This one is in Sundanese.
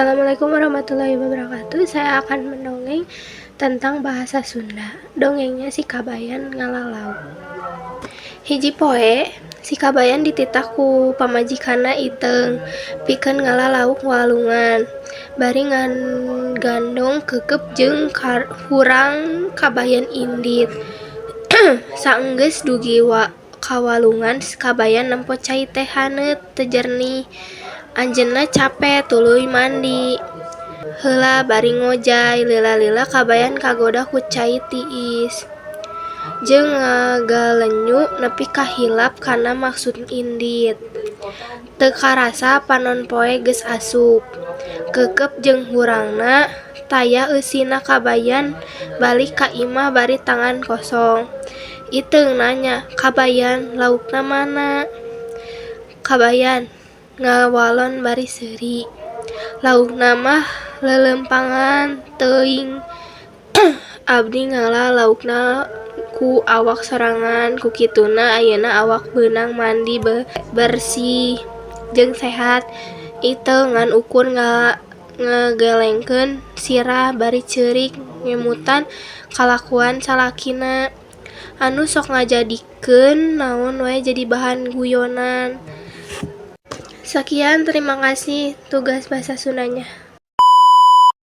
Assalamualaikum warahmatullahi wabarakatuh. Saya akan mendongeng tentang bahasa Sunda. Dongengnya Si Kabayan Ngala Lauk. Hiji poe, si Kabayan dititah ku pamajikanna Iteung pikeun ngala lauk walungan. Bari ngagandong keukeup jeung hurang, Kabayan indit. Saenggeus dugi ka walungan, Kabayan nempo cai teh haneut teu jernih. Anjeunna cape tuluy mandi heula bari ngojay. Lila-lila Kabayan kagoda ku cai tiis jeung ngagalenyu nepi ka hilap kana maksud indit. Teu karasa panon poe geus asup. Keukeup jeung hurangna taya eusina. Kabayan balik ka imah bari tangan kosong. Iteung nanya, "Kabayan, laukna mana?" Kabayan ngawalon bari seuri, "Laukna mah leuleumpangan teuing. Abdi ngala laukna ku awak sorangan, kukituna ayeuna awak beunang mandi bersih jeung sehat." Iteung ngan ukur ngagelengkeun sirah bari ceurik ngemutan kalakuan salakina anu sok ngajadikeun naon wae jadi bahan guyonan. Sekian, terima kasih tugas bahasa Sundanya.